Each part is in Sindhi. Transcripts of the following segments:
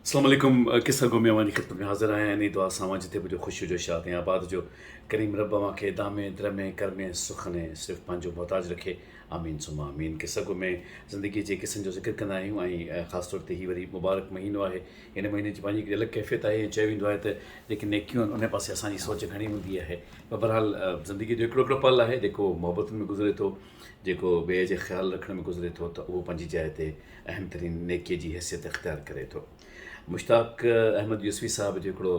اسلام عليڪم قصه گو ۾ اوهان جي خدمت ۾ حاضر آهيان انهي دعا سان اوهان جتي به هجو خوش هجو شاد ۽ آباد هجو ڪريم رب اوهان کي دامي درمي ڪرمي سخني صرف پنهنجو محتاج رکي آمين ثم آمين قصه گو ۾ زندگي جي قصن جو ذڪر ڪندا آهيون ۽ خاص طور تي هي وري مبارڪ مهينو آهي هن مهيني جي پنهنجي هڪڙي الڳ ڪيفيت آهي ۽ چيو ويندو آهي ته جيڪي نيڪيون آهن ان پاسي اسان جي سوچ گهڻي هوندي آهي پر بهرحال زندگي جو هڪڙو هڪڙو پل آهي جيڪو محبتن ۾ گذري ٿو جيڪو ٻئي جي خيال رکڻ ۾ گذري ٿو ته اهو پنهنجي جاء تي اهم ترين نيڪيء جي حيثيت اختيار ڪري ٿو. مشتاق احمد يوسفي صاحب جو هڪڙو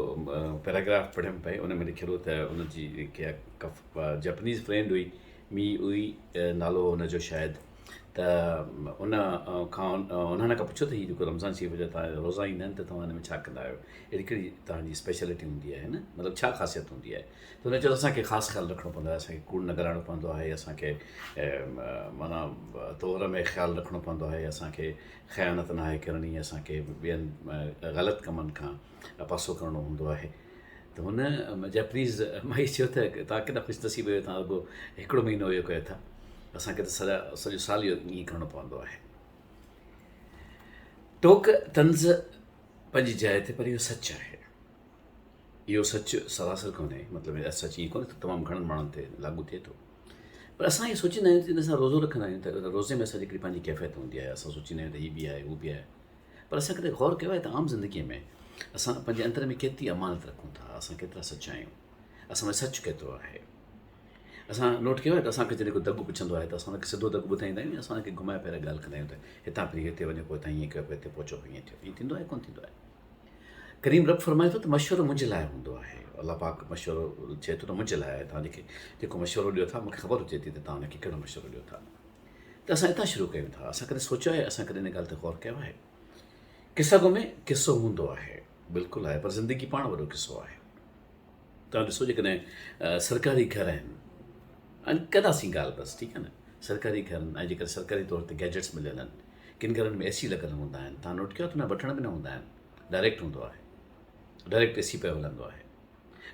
پيراگراف پڙهيم پئي، ان ۾ لکيل هو ته ان جي ڪا جاپنيز فرينڊ هئي، مي اوئي نالو هو ان جو شايد، ته ان کان انهن کان پڇيو ته هي جيڪو رمضان شريف جا توهان روزا ايندا آهن ته توهان ان ۾ ڇا ڪندا آهيو، اهڙي ڪهڙي توهان جي اسپيشلٽي هوندي آهي نه مطلب ڇا خاصيت هوندي آهي؟ ته هن چيو ته اسان کي خاص خيال رکڻو پوندو آهي، اسان کي ڪوڙ نه ڳالهائڻو پوندو آهي، اسان کي معنيٰ تور ۾ خيال رکڻو پوندو آهي، اسان کي خيانت ناهي ڪرڻي، اسان کي ٻين غلط ڪمن کان پاسو ڪرڻو هوندو آهي. ته هن جيپنيز مائي چيو ته توهان ڪيڏا خوش نصيب آهيو، توهان رڳو هڪڙو مهينو اهو ڪيو ٿا، اسان کي ته سڄا سڄو سال اهو ائين ڪرڻو پوندو آهي. ٽوڪ طنز پنهنجي جاء تي پر اهو سچ آهي. اهو سچ سراسر ڪونهي، مطلب اهو سچ ائين ڪونهي ته تمام گهڻن ماڻهن تي لاڳو ٿئي ٿو پر اسان اهو سوچيندا آهيون ته جڏهن اسان روزو رکندا آهيون ته ان روزي ۾ اسان جي هڪڙي پنهنجي ڪيفيت هوندي آهي، اسان سوچيندا آهيون ته هي به آهي هو به آهي پر اسان ڪڏهن غور ڪيو آهي ته عام زندگيء ۾ اسان پنهنجي اندر ۾ ڪيتري امانت رکون ٿا، اسان ڪيترا سچا آهيون، اسان ۾ سچ ڪيترو آهي. اسان نوٽ ڪيو آهي ته اسان کي جڏهن ڪو دڳ پڇندو آهي ته اسان ان کي سڌو دڳ ٻڌائيندا آهيون يا اسان ان کي گهمائي ڦيرائي ڳالهه ڪندا آهيون ته هتان ڦري هتي وڃو پوء هتان هيئن ڪيو پوء هتي پهچو پوء هيئن ٿيو ائين ٿيندو آهي ڪونه ٿيندو آهي. ڪريم رب فرمائي ٿو ته مشورو منهنجي لاء هوندو آهي. الله پاڪ مشورو چئي ٿو ته منهنجي لاء آهي، توهان جيڪي جيڪو مشورو ڏيو ٿا مون کي خبر هجي ٿي ته توهان ان کي ڪهڙو مشورو ڏيو ٿا. ته اسان اتان شروع ڪيون ٿا. اسان ڪڏهن سوچيو آهي، اسان ڪڏهن ان ڳالهه تي غور ڪيو آهي؟ قصه گو ۾ قصو هوندو آهي، بلڪل آهي، پر زندگي پاڻ وڏو قصو آهي. توهان ڏسو جيڪڏهن سرڪاري گهر آهن ۽ ڪنداسين ڳالهه بس ٺيڪ آهي نه سرڪاري گهر آهن ۽ جيڪڏهن سرڪاري طور تي گيجيٽس مليل آهن ڪن گهرن ۾ اي سي لڳل هوندا آهن توهان نوٽ ڪيو آهي ته ان ۾ بٽڻ به نه هوندا آهن ڊائريڪٽ هوندو آهي ڊائريڪٽ اي سي پيو هلندو آهي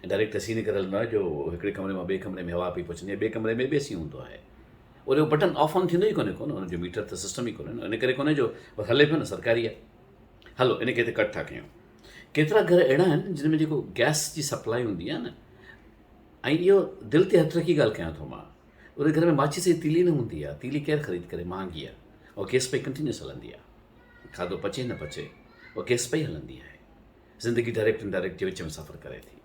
۽ ڊائريڪٽ اي سي ان ڪري هلندو آهي جو هڪڙي ڪمري مان ٻئي ڪمري ۾ هوا پئي پهچندي آهي ٻئي ڪمري ۾ به اي سي هوندو آهي ان جو بٽن آف آن ٿيندو ئي ڪونهي ڪونه ان جو ميٽر ته سسٽم ئي ڪونهي نه ان ڪري ڪونهي جو بس هلي پيو نه سرڪاري آهي هلو ان کي هتي ڪٽ ٿا ڪيون ڪيترا گهر اهڙا آهن جن ۾ جيڪو گئس جي سپلائي هوندي آهي نه ۽ اهو دل تي هٿ رکي ڳالهه ڪيان ٿو مان ان گهر ۾ ماچيس جي تيلي نه هوندي آهي، تيلي ڪير خريد ڪري، مهانگي آهي، اها گئس پئي ڪنٽينيوس هلندي آهي، کاڌو پچي نه پچي اها گئس پئي هلندي آهي، زندگي ڊائريڪٽ انڊائريڪٽ جي وچ ۾ سفر ڪري ٿي،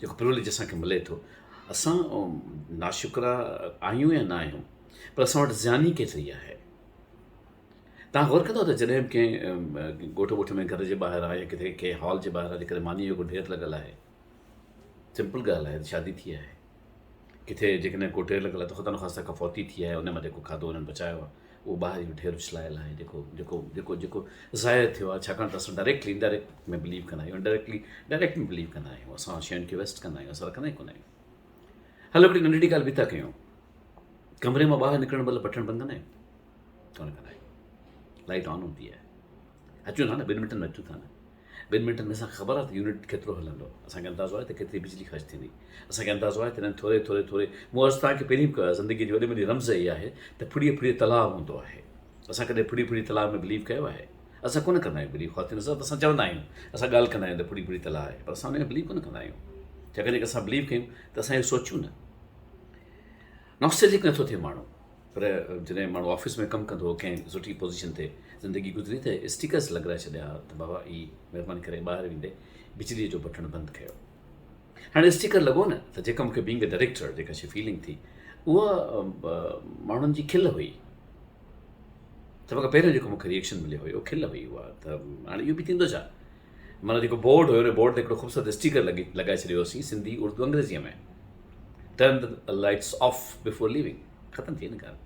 جيڪو پروليج اسان کي ملي ٿو، اسان ناشڪرا آهيون يا نه آهيون پر اسان وٽ زياني ڪيتري آهي. توهان غور ڪندؤ ته جڏهن به ڪنهن ڳوٺ ٻوٺ ۾ گهر جي ٻاهران يا ڪٿي ڪنهن هال جي ٻاهران جيڪڏهن مانيء جو ڪو ڍير لڳل آهي، سمپل ڳالهه آهي ته شادي ٿي آهي. ڪٿي جيڪڏهن ڪو ڍير لڳل آهي ته خدا نخواسته ڪا فوتي ٿي آهي ان مان جيڪو کاڌو انهن بچايو آهي اهو ٻاهر اهو ڍير اڇلايل آهي جيڪو جيڪو جيڪو جيڪو ضايع ٿيو آهي ڇاڪاڻ ته اسان ڊائريڪٽلي انڊائريڪٽ ۾ بليو ڪندا آهيون انڊائريڪٽلي ڊائريڪٽ ۾ بليو ڪندا آهيون اسان شين کي ويسٽ ڪندا آهيون اسان رکندا ئي ڪونه آهيون. هلو هڪڙي ننڍڙي ڳالهه به ٿا ڪيون ڪمري مان ٻاهر نڪرڻ مهل بٽڻ بند ڪندا آهيون ڪونه ڪندا آهيون لائٽ آن هوندي آهي اچون ٿا نه ٻن منٽن ۾ اچون ٿا نه ٻن منٽن ۾ اسان کي خبر آهي ته يونٽ ڪيترو هلندو، اسان کي اندازو آهي ته ڪيتري بجلي خرچ ٿيندي، اسان کي اندازو آهي ته انهن ٿوري ٿوري ٿوري مون عرض توهان کي پهرين به ڪيو آهي زندگيء جي وڏي ۾ وڏي رمز اها آهي ته ڦڙيء ڦڙيء تلاء هوندو آهي. اسان ڪڏهن ڦڙي ڦڙي تلاء ۾ بليو ڪيو آهي؟ اسان ڪونه ڪندا آهيون بليو خواتين حضرات اسان چوندا آهيون اسان ڳالهه ڪندا آهيون ته ڦڙي ڦڙي تلاء آهي پر اسان ان ۾ بليو ڪونه ڪندا آهيون ڇاڪاڻ جيڪڏهن اسان بليو ڪيون ته اسان اهو سوچيون نه نوسٽيلجڪ نٿو ٿئي ماڻهو. پر جڏهن ماڻهو آفيس ۾ ڪم ڪندو هو ڪنهن سٺي پوزيشن تي زندگي گذري ته اسٽيڪرز لڳرائي ڇڏيا ها ته بابا هي مهرباني ڪري ٻاهر ويندي بجلي جو بٽڻ بند ڪيو. هاڻي اسٽيڪر لڳو نه ته جيڪا مونکي بينگ اي ڊائريڪٽر جيڪا شي فيلنگ ٿي اها ماڻهن جي کل هئي. سڀ کان پهريون جيڪو مونکي ريئيڪشن مليو هيو کل هئي اها ته هاڻي اهو به ٿيندو ڇا؟ معنيٰ جيڪو بورڊ هيو ان بورڊ تي هڪڙو خوبصورت اسٽيڪر لڳي لڳائي ڇڏيو هوسين سنڌي اردو انگريزيء ۾ turn the lights off before leaving ختم ٿي نه ڳالهه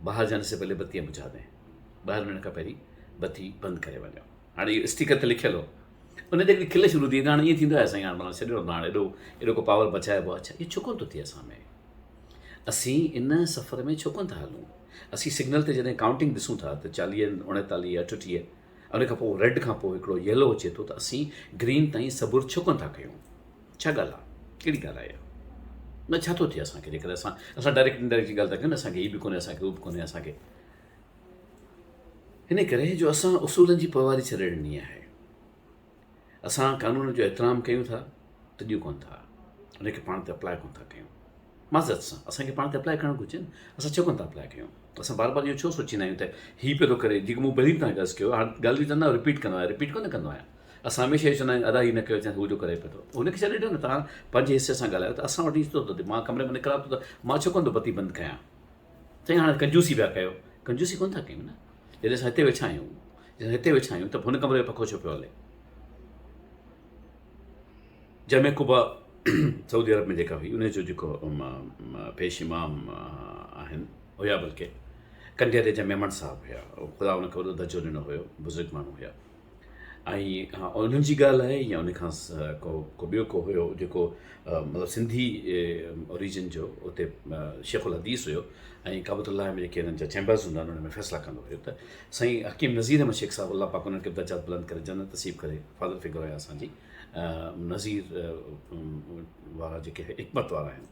باهر جاني سي پهلي بتيان بجھا دين ٻاهر وڃڻ کان پهرين بتي بند ڪري وڃو هاڻي اهو اسٽيڪر ته لکيل هو ان تي هڪڙي کل شروع ٿي هاڻي ائين ٿيندو آهي سائين هاڻي معنيٰ ڇڏيو نه هاڻي ايڏو ايڏو ڪو پاور بچائبو آهي اڇا اهو ڇو ڪونه ٿو ٿئي اسان ۾ اسين ان سفر ۾ ڇو ڪونه ٿا هلون اسين سگنل تي جڏهن ڪائونٽنگ ڏسون ٿا ته 40 39 38 ان کان پوء ريڊ کان پوء هڪڙو ييلو اچي ٿو ته اسين گرين تائين صبر ڇو ڪونه ٿا ڪيون؟ ڇا ڳالهه آ؟ ڪهڙي ڳالهه آهي اها؟ نه ڇا ٿو ٿئي اسان کي جيڪڏهن اسان اسان ڊائريڪٽ انڊائريڪٽ جي ڳالهه ٿا ڪيون نه اسان کي هي به ڪونهي اسان کي هو به ڪونهي اسان کي ان ڪري جو اسان اصولن جي پوئواري ڇڏي ڏني آهي. اسان قانون جو احترام ڪيون ٿا ته ڏيون ڪونه ٿا، ان کي پاڻ تي اپلاء ڪونه ٿا ڪيون. معذرت سان اسان کي پاڻ تي اپلاء ڪرڻ گهرجي نه، اسان ڇو ڪونه ٿا اپلاء ڪيون؟ اسان بار بار اهو ڇو سوچيندا آهيون ته هي پيو ٿو ڪري، جيڪو مون پهرين به توهان کي عرض ڪيو، هاڻ ڳالهيون ته نه رپيٽ ڪندو آهيان، رپيٽ ڪونه ڪندو آهيان. اسان هميشه اهو چوندا آهيون ادا هي نه ڪيو چون هو جو ڪري پيو ٿو. هن کي ڇڏي ڏيو نه، توهان پنهنجي حصي سان ڳالهايو ته اسان وٽ ائين ڇو ٿو ٿئي، مان ڪمري ۾ نڪران ٿو ته مان ڇو ڪونه ٿو بتي بند ڪيان؟ سائين هاڻي ڪنجوسي پيا ڪيو، ڪنجوسي ڪونه ٿا ڪيون نه، جڏهن اسان هتي ويٺا آهيون، جڏهن هتي ويٺا آهيون ته هن ڪمري ۾ پکو ڇو پيو هلي؟ جامع قبا سعودي عرب ۾ جيڪا هئي ان جو جيڪو پيش امام آهن هيا بلڪه ڪنڊياري جا ميمڻ صاحب هيا، خدا ان کي وڏو درجو ڏنو هيو، بزرگ ماڻهو هيا. ۽ انهن جي ڳالهه آهي يا ان کان ڪو ڪو ٻيو ڪو هيو جيڪو مطلب سنڌي اوريجن جو اتي شيخ الحديث هيو ۽ ڪعبة الله ۾ جيڪي انهن جا چيمبرز هوندا آهن ان ۾ فيصلا ڪندو هيو ته سائين حڪيم نذير احمد شيخ صاحب الله پاڪ انهن کي به درجات بلند ڪري جنت نصيب ڪري فادر فگر هيا اسان جي نذير وارا جيڪي حڪمت وارا آهن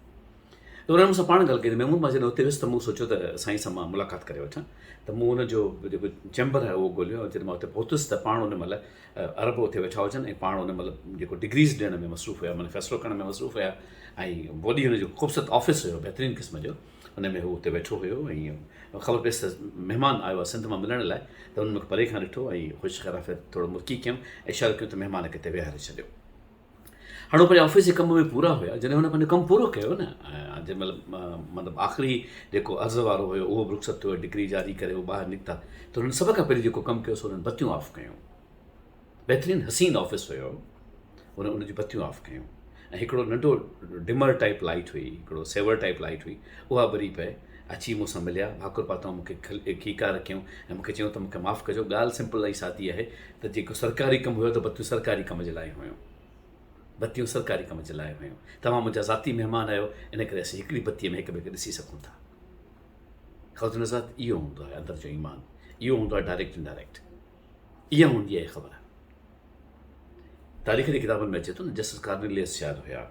ته انهن مون سان پاڻ ڳالهه ڪئي ته محمود مان جڏهن اتي ويس ته مون سوچيو ته سائين سان مان ملاقات ڪري وٺان ته مون ان جو جيڪو چيمبر آهي اهو ڳوليو ۽ جڏهن مان اتي پهتس ته پاڻ ان مهل عرب اتي ويٺا هجن ۽ پاڻ ان مهل جيڪو ڊگريز ڏيڻ ۾ مصروف هيا معنيٰ فيصلو ڪرڻ ۾ مصروف هيا ۽ وڏي هن جو خوبصورت آفيس هيو بهترين قسم جو ان ۾ هو اتي ويٺو هيو ۽ خبر پيس ته مهمان آيو آهي سنڌ مان ملڻ لاء ته هن مون کي پري کان ڏٺو ۽ خوش خير عافيت ٿورو مرڪي ڪيم اشارو ڪيو ته مهمان کي اتي ويهاري ڇڏيو. هاڻ هو پنهنجي آفيس جي ڪم ۾ پورا هيا، جڏهن هن پنهنجو ڪم پورو ڪيو نه ۽ جنهن مهل مطلب آخري جيڪو عرض وارو هيو اهو به رخصت ٿيو ڊگري جاري ڪري هو ٻاهر نڪتا ته هنن سڀ کان پهرين جيڪو ڪم ڪيو سو هنن بتيون آف ڪيون. بهترين حسين آفيس هيو هن ان جون بتيون آف ڪيون ۽ هڪڙو ننڍو ڊمر ٽائپ لائيٽ هئي هڪڙو سيور ٽائپ لائيٽ هئي اها ٻري پئي اچي مون سان مليا ڀاڪر پاتائون مون کي کيڪار ڪيون ۽ مون کي چيائون ته مون کي معاف ڪجو ڳالهه سمپل ۽ سادي آهي ته جيڪو سرڪاري ڪم هيو ته بتيون سرڪاري ڪم جي لاء هيون. بتيون سرڪاري ڪم جي لاء هيون. توهان منهنجا ذاتي مهمان آهيو، ان ڪري اسين هڪڙي بتيء ۾ هڪ ٻئي کي ڏسي سگهون ٿا. خواتين حضرات اهو هوندو آهي اندر جو ايمان. اهو هوندو آهي ڊائريڪٽ انڊائريڪٽ. اها هوندي آهي خبر. تاريخ جي ڪتابن ۾ اچي ٿو نه جسٽس ڪارنيليس شايد هيا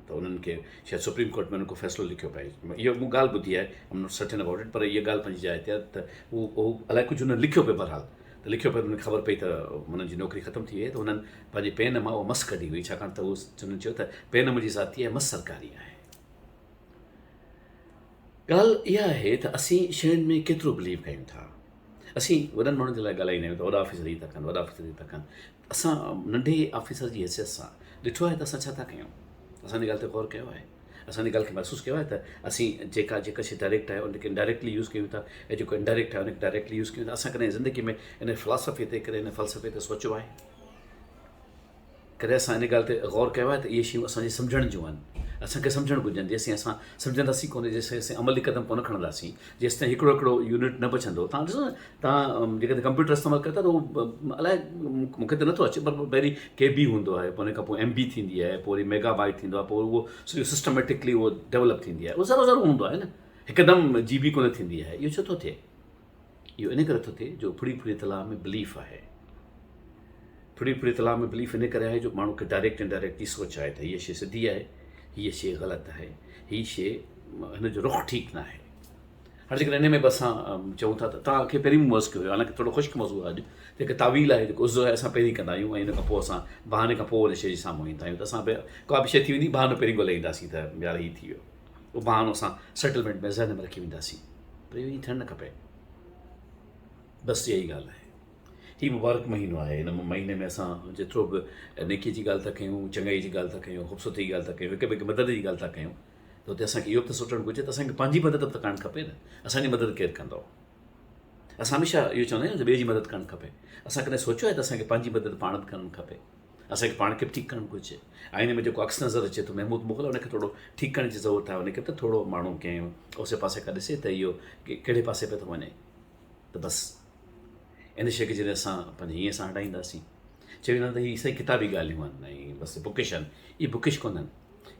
ته انهن کي شايد سپريم ڪورٽ ۾ انهن ڪو فيصلو لکيو پئي اهو مون ڳالهه ٻڌي آهي I'm not certain about it پر اها ڳالهه پنهنجي جاء تي آهي ته هو الائي ڪجهه انهن لکيو پئي بهرحال ته لکيو پئي ته انهن کي خبر پئي ته هنن جي نوڪري ختم ٿي وئي ته هنن پنهنجي پين مان اها مس ڪڍي هئي ڇاڪاڻ ته هو هنن چيو ته پين منهنجي ذاتي آهي مس سرڪاري آهي. ڳالهه اها آهي ته اسين شين ۾ ڪيترو بليو ڪيون ٿا. اسين وڏن ماڻهن جي لاء ڳالهائيندا آهيون ته وڏا آفيسر هي ٿا ڪن وڏا آفيسر هي ٿا ڪن. اسان ننڍي آفيسر جي حيثيت سان ڏٺو آهي ته اسان ڇا ٿا ڪيون؟ اسان ان ڳالهه تي غور ڪيو آهي؟ اسان ان ڳالهه کي محسوس ڪيو آهي ته اسين جيڪا جيڪا شيء ڊائريڪٽ آهي ان کي انڊائريڪٽلي يوز ڪيون ٿا ۽ جيڪو انڊائريڪٽ آهي ان کي ڊائريڪٽلي يوز ڪيون ٿا اسان ڪڏهن زندگي ۾ ان فلاسفي تي ڪڏهن ان فلسفي تي سوچيو آهي ڪڏهن اسان ان ڳالهه تي غور ڪيو آهي ته اهي شيون اسان جي سمجهڻ جون آهن اسان کي سمجهڻ گهرجن جيسين اسان سمجهنداسين ڪونه جيسين اسين عملي قدم ڪونه کڻنداسين جيستائين هڪڙو هڪڙو يونٽ نه بچندو تان ڏسو نه تان جيڪڏهن ڪمپيوٽر استعمال ڪيو ٿا ته اهو الائي مون کي ته نٿو اچي پر پهرين ڪي بي هوندو آهي پوء ان کان پوء ايم بي ٿيندي آهي پوء وري ميگا بائيٽ ٿيندو آهي پوء اهو سڄو سسٽميٽڪلي اهو ڊيولپ ٿيندي آهي اهو ذرو ذرو هوندو آهي نه هڪدم جي بي ڪونه ٿيندي آهي اهو ڇو ٿو ٿئي اهو ان ڪري ٿو ٿئي جو ڦڙي ڦڙي تلاء ۾ بليف آهي ڦڙي ڦڙي تلاء ۾ بليف ان ڪري آهي جو ماڻهو کي ڊائريڪٽ انڊائريڪٽ جي سوچ آهي ته هيء شيء سڌي آهي هيء شيء غلط آهي هي شيء هن جو رخ ٺيڪ نه آهي هاڻي جيڪڏهن ان ۾ به اسان چئون ٿا ته توهان کي پهرين مون عرض ڪيو هيو حالانڪه ٿورو خشڪ موضوع آهي اڄ ته هڪ تاويل آهي جيڪو عذر آهي اسان پهرين ڪندا آهيون ۽ ان کان پوء اسان بهاني کان پوء ان شيء جي سامهون ايندا آهيون ته اسان به ڪا به شيء ٿي ويندي بهانو پهرين ڳولي اينداسين ته يار هي ٿي ويو اهو بهانو اسان سيٽلمينٽ ۾ ذهن ۾ رکي وينداسين پر اهو ائين ٿيڻ نه کپي بس اها ئي ڳالهه آهي هي مبارڪ مهينو آهي هن مهيني ۾ اسان جيترو به نيڪي جي ڳالهه ٿا ڪيون چڱائي جي ڳالهه ٿا ڪيون خوبصورتي جي ڳالهه ٿا ڪيون هڪ ٻئي کي مدد جي ڳالهه ٿا ڪيون ته اتي اسان کي اهو به ته سوچڻ گهرجي ته اسان کي پنهنجي مدد به ته ڪرڻ کپي نه اسان جي مدد ڪير ڪندو؟ اسان هميشه اهو چوندا آهيون ته ٻئي جي مدد ڪرڻ کپي اسان ڪڏهن سوچيو آهي ته اسان کي پنهنجي مدد پاڻ به ڪرڻ کپي اسان کي پاڻ کي به ٺيڪ ڪرڻ گهرجي آئيني ۾ جيڪو عڪس نظر اچي ٿو محمود مغل ان کي ٿورو ٺيڪ ڪرڻ جي ضرورت آهي ان کي ته ٿورو ماڻهو ڪنهن اوسي پاسي کان ڏسي ته اهو ڪهڙي پاسي پيو ٿو وڃي ته بس ان شيء کي جڏهن اسان پنهنجي هينئين سان هٽائينداسين چئي ويندا ته هي سائين ڪتابي ڳالهيون آهن ۽ بس بڪش آهن اهي بڪش ڪونهن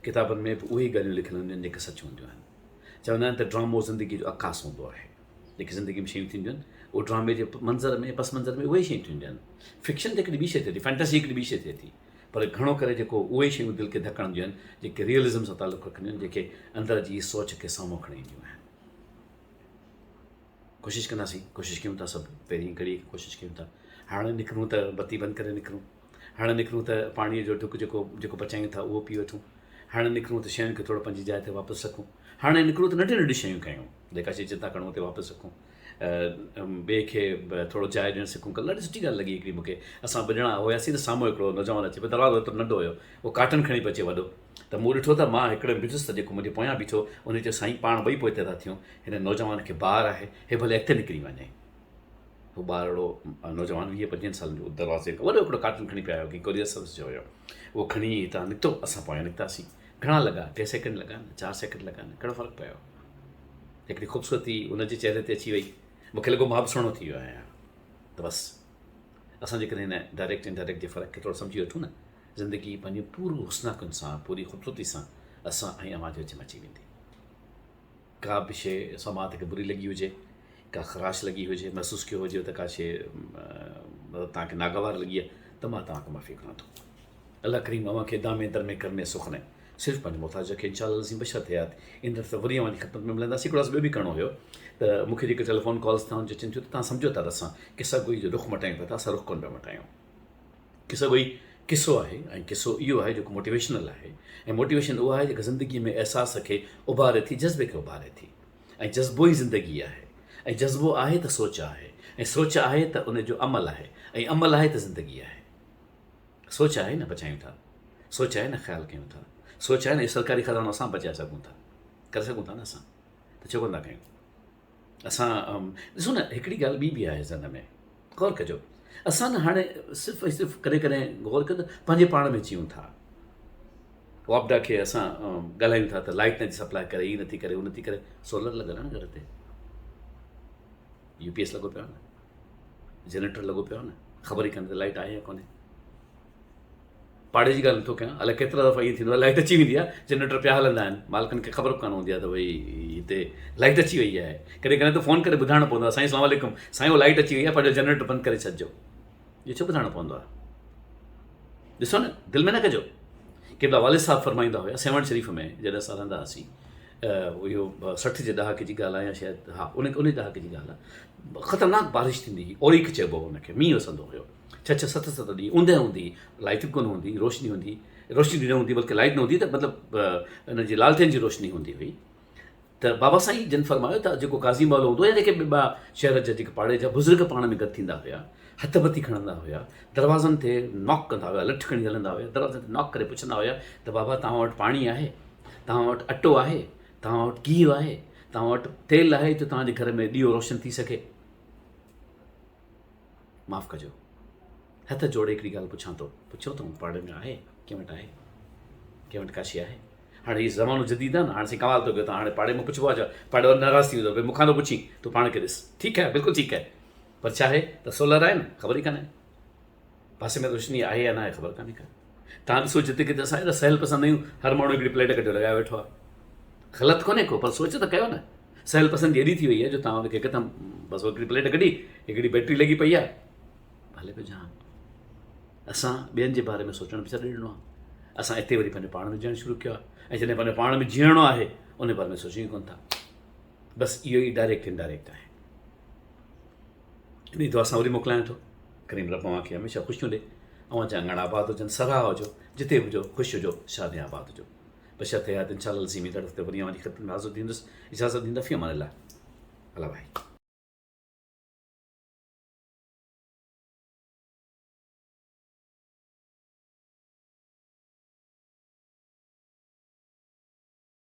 ڪتابن ۾ به اهي ئي ڳالهيون لکيل هونديون آهن جيڪي سچ هونديون آهن. چوندا آهن ته ڊرامو زندگيء جو عڪاس هوندو آهي. جيڪي زندگيء ۾ شيون ٿينديون آهن، اهو ڊرامي جي منظر ۾ پس منظر ۾ اهي ئي شيون ٿينديون آهن. فڪشن ته هڪڙي ٻي شيء ٿئي ٿي، فينٽسي هڪڙي ٻي شيء ٿئي ٿي. پر گهڻو ڪري جيڪو اهي ئي شيون دل کي ڌڪ هڻنديون آهن، جيڪي ريئلزم سان تعلق رکنديون آهن، جيڪي اندر جي سوچ کي سامهون کڻي اينديون آهن. ڪوشش ڪنداسين، ڪوشش ڪيون ٿا سڀ، پهرين گهڙيء کان ڪوشش ڪيون ٿا. هاڻي نڪرون ته بتي بند ڪري نڪرون. هاڻي نڪرون ته پاڻيء جو ڍڪ جيڪو جيڪو بچايون ٿا اهو پي وٺون. هاڻي نڪرون ته شين کي ٿورو پنهنجي جاء تي واپس رکون. هاڻي نڪرون ته ننڍيون ننڍيون شيون ڪيون. جيڪا شيء جتان کڻون اتي واپس رکون. ٻئي کي ٿورو جاء ڏيڻ سکون. ڪلهه ڏاڍي سٺي ڳالهه لڳي هڪڙي مون کي. اسان ٻه ڄڻا هياسين ته سامهون هڪڙو نوجوان اچي پيو. دروازو ايترو ننڍو هيو. اهو ڪاٽن کڻي پيو اچي وڏو. ته مون ڏٺو ته مان هڪڙي ۾ بيٺس ته جيڪو منهنجي پويان بيٺو ان چيو سائين پاڻ ٻئي پوئتي ٿا ٿيون. هن نوجوان کي بار آهي. هي ڀلي اڳتي نڪري وڃي. هو ٻارڙو نوجوان ويهه پنجويهن سالن جو دروازي کان وڏو هڪڙو ڪارٽن کڻي پيو آيو ڪي ڪوريئر سروس جو هيو اهو کڻي هتان نڪتو اسان پويان نڪتاسين گهڻا لڳا ٽي سيڪنڊ لڳا نه چار سيڪنڊ لڳا نه ڪهڙو فرق پيو هڪڙي خوبصورتي ان جي چهري تي اچي وئي مونکي لڳو مان به سهڻو ٿي ويو آهيان ته بس اسان جيڪڏهن هن ڊائريڪٽ انڊائريڪٽ جي فرق کي ٿورو سمجهي وٺون نه زندگي پنهنجي پورو حسناڪن سان پوري خوبصورتي سان اسان ۽ اوهان جي وچ ۾ اچي ويندي ڪا به شيء سماعت کي بري لڳي هجي، ڪا خراش لڳي هجي، محسوس ڪيو هجي ته ڪا شيء مطلب توهان کي ناگوار لڳي آهي ته مان توهان کان معافي گهران ٿو. الله ڪريم اوهان کي دامي درمي ڪرمي سخني صرف پنهنجي محتاج رکي انشاء الله العظيم بشرط حيات ايندڙ هفتي وري اوهان جي خدمت ۾ ملنداسين. هڪڙو عرض ٻيو به ڪرڻو هيو ته مون کي جيڪي ٽيليفون ڪالز توهان جي اچن ٿيون ته توهان سمجهو ٿا ته اسان قصه گوئي جو رخ مٽايون پيا ٿا اسان رخ ڪونه پيا مٽايون. قصه گوئي قصو آهي ۽ قصو اهو آهي جيڪو موٽيويشنل آهي ۽ موٽيويشن اها آهي جيڪا زندگي ۾ احساس کي اڀاري ٿي جذبي کي اڀاري ٿي ۽ جذبو ئي زندگي آهي ۽ جذبو آهي ته سوچ آهي ۽ سوچ آهي ته ان جو عمل آهي ۽ عمل آهي ته زندگي آهي. سوچ آهي نه بچايون ٿا سوچ آهي نه خيال ڪيون ٿا سوچ آهي نه اهو سرڪاري خزانو اسان بچائي سگهون ٿا ڪري سگهون ٿا نه اسان ته ڇو ڪونه ٿا ڪيون. اسان ڏسو نه هڪڙي ڳالهه ٻي به آهي ذهن ۾ غور ڪجو اسان نه هاڻي صرف ۽ صرف ڪڏهن ڪڏهن غور ڪيو ته پنهنجي پاڻ ۾ جيون ٿا واپڊا کي اسان ڳالهايون ٿا ته لائٽ نٿي سپلاء ڪري هي نٿي ڪري هو نٿي ڪري سولر لڳل آهي نه گهر تي يو پي ايس لڳو پيو آهي نه جنريٽر لڳو پيو آهي نه خبر ئي ڪانه ته لائٽ آهي يا ڪونهي پاڙي جي ڳالهه نٿو ڪيان الائي ڪيترا دفعا ائين ٿيندو آهي لائٽ اچي ويندي آهي جنريٽر پيا هلندا آهن مالڪن کي خبر به ڪانه هوندي آهي ته ڀئي هتي لائٽ اچي وئي آهي ڪڏهن ڪڏهن ته فون ڪري ٻڌائڻو پوندو آهي سائين اسلام عليڪم سائين هو لائٽ اچي وئي آهي پنهنجو جنريٽر بند ڪري ڇڏجو اهو ڇو ٻڌائڻو پوندو آهي ڏسو نه دل ۾ نه ڪجو قبلا والد صاحب فرمائيندا هيا سيوهڻ شريف ۾ جڏهن اسان رهندا هئاسين اهو 60 جي ڏهاڪي جي ڳالهه آهي يا شايد ها ان ان ڏهاڪي جي ڳالهه آهي خطرناڪ بارش ٿيندي هئي اوريڪ چئبو هو ان کي مينهن وسندو هيو ڇهه ڇهه ست ست ڏينهن اوندهه هوندي هئي، لائيٽ به ڪونه هوندي هئي، روشني هوندي هئي، روشني به نه هوندي بلڪه لائيٽ نه هوندي هئي ته مطلب ان جي لالٽين جي روشني هوندي هئي ته بابا سائين جن فرمايو ته جيڪو قاضي محلو هوندو يا جيڪي ٻيا شهر جا جيڪي پاڙي جا بزرگ پاڻ ۾ گڏ ٿيندا هيا، هٿ بتي کڻندا هيا، دروازن تي ناڪ ڪندا هيا، لٺ کڻي هلندا هيا، دروازن تي ناڪ ڪري پڇندا هيا ته بابا توهان وٽ پاڻي آهي؟ توهان وٽ اٽو آهي؟ توهان وٽ گيهه آهي؟ توهان وٽ تيل آهي جو توهان جي گهر ۾ ڏيئو روشن ٿي سگهي؟ معاف ڪجو هٿ جوڙي هڪڙي ڳالهه پڇان ٿو پڇيو اٿئون پاڙي ۾ آهي ڪنهن وٽ آهي ڪنهن وٽ ڪا شيء آهي هاڻي هي زمانو جديد آهي نه هاڻي سائين ڪمال ٿو ڪيو ته هاڻي پاڙي مان پڇبو آهي ڇا پاڙي وارو ناراض ٿي ويندو ڀئي مون کان ٿو پڇين تون پاڻ کي ڏس ٺيڪ آهي بلڪل ٺيڪ آهي پر ڇا آهي ته سولر آهي نه خبر ئي ڪانه پاسي ۾ روشني آهي يا نه آهي خبر ڪانهي ڪا تان ڏسو جتي ڪٿي اسان ايڏا سهل پسند آهيون هر ماڻهو هڪڙي پليٽ ڪڍيو لڳايو ويٺو آهي غلط ڪونهي ڪو پر سوچ ته ڪيو نه سهل پسندي ايڏي ٿي وئي آهي جو تان ان کي هڪدم بس هڪڙي پليٽ ڪڍي هڪڙي بيٽري لڳي پئي آهي هلي پيو جهان اسان ٻين جي باري ۾ سوچڻ به ڇڏي ڏنو آهي اسان اتي وري پنهنجو پاڻ ۾ جيئڻ شروع ڪيو آهي ۽ جڏهن پنهنجو پاڻ ۾ جيئڻو آهي ان باري ۾ سوچيون ئي ڪونه ٿا بس اهو ئي ڊائريڪٽ انڊائريڪٽ آهي انهي دعا سان وري موڪلايان ٿو. ڪريم رب اوهان کي هميشه خوشيون ڏي. اوهان جا اڱڻ آباد هجن، سرها هجو، جتي به هجو خوش هجو، شاد ۽ آباد هجو. بشرط حيات انشاء الله العظيم ايندڙ هفتي وري اوهان جي خدمت ۾ حاضر ٿيندس. اجازت ڏيندا في امان الله. الله ڀائي.